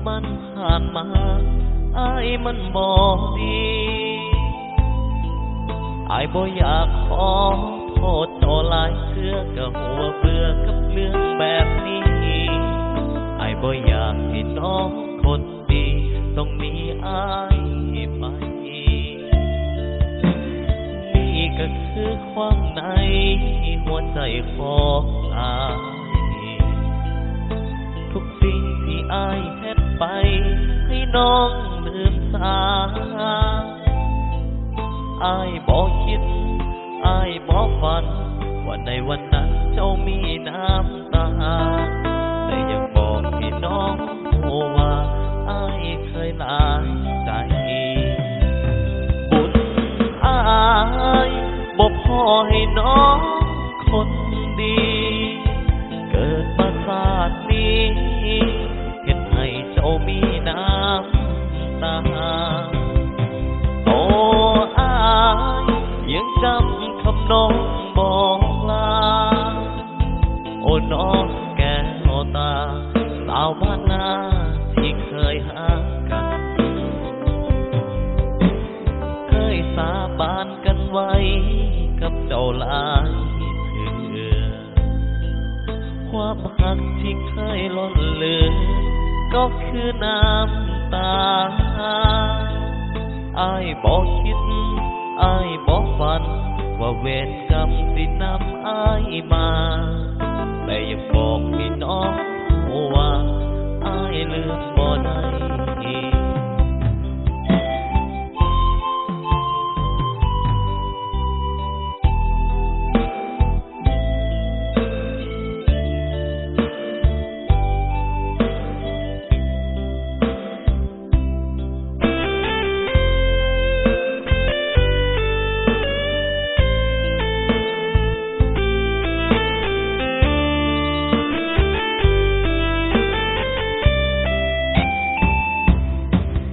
ມັນຜ່ານມາ ອ້າຍມັນບໍ່ດີ ອ້າຍບໍ່ຢາກຂໍໂທດເຈົ້າຫຼາຍເທື່ອ ກໍຮູ້ວ່າເບື່ອກັບເລື່ອງແບບນີ້ ອ້າຍບໍ່ຢາກໃຫ້ນ້ອງຄົນດີ ຕ້ອງໜີອ້າຍໄປ. ນີ້ກໍຄືຄວາມໃນຫົວໃຈຂອງອ້າຍ ທຸກສິ່ງທີ່ອ້າຍເຮັດໄປ ໃຫ້ນ້ອງລືມຊາ. ອ້າຍບໍ່ຄິດ ອ້າຍບໍ່ຝັນ ວ່າໃນວັນນັ້ນເຈົ້າມີນ້ຳຕາ ແຕ່ຢາກບອກໃຫ້ນ້ອງຮູ້ວ່າ ອ້າຍເຄີຍຫຼາຍໃຈ ບຸນອ້າຍບໍ່ພໍໃຫ້ນ້ອງຄົນດີ ເກີດມາຊາດນີ້ ເຮັດໃຫ້ເຈົ້າມີນ້ຳຕາ ໂຕອ້າຍຍັງຈຳຄຳນ້ອງບອກລາ ໂອ້ນ້ອງແກ້ວຕາ ສາວບ້ານນາທີ່ເຄີຍຮັກກັນ ເຄີຍສາບານກັນໄວ້ກັບເຈົ້າຫຼາຍເທື່ອ ຄວາມຮັກທີ່ເຄີຍລົ້ນເຫຼືອ ກໍຄືນ້ຳຕາ ອ້າຍບໍ່ຄິດ ອ້າຍບໍ່ຝັນ ວ່າເວນກຳຊິນຳອ້າຍມາ ແຕ່ຢາກບອກໃຫ້ນ້ອງຮູ້ວ່າ ອ້າຍລືມບໍ່ໄດ້.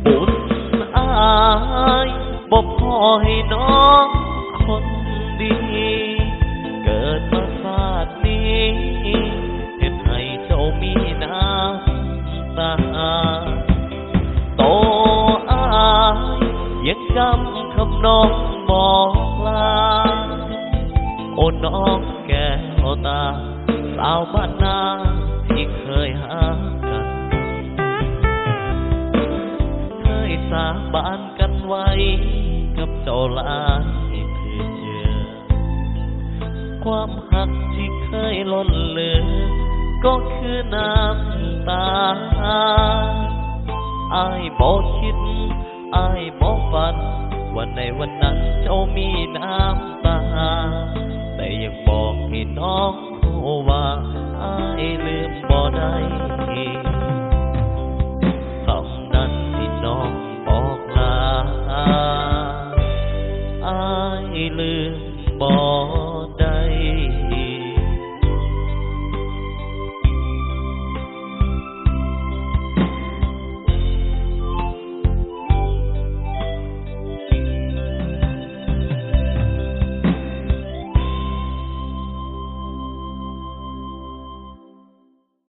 ບຸນອ້າຍບໍ່ພໍໃຫ້ນ້ອງຄົນດີ ເກີດມາຊາດນີ້ ເຮັດໃຫ້ເຈົ້າມີນ້ຳຕາ ໂຕອ້າຍຍັງຈຳຄຳນ້ອງບອກລາ ໂອ້ນ້ອງແກ້ວຕາ ສາວບ້ານນາທີ່ເຄີຍຮັກກັນ ເຄີຍສາບານກັນໄວ້ກັບເຈົ້າຫຼາຍເທື່ອ ຄວາມຮັກທີ່ເຄີຍລົ້ນເຫຼືອ ກໍຄືນ້ຳ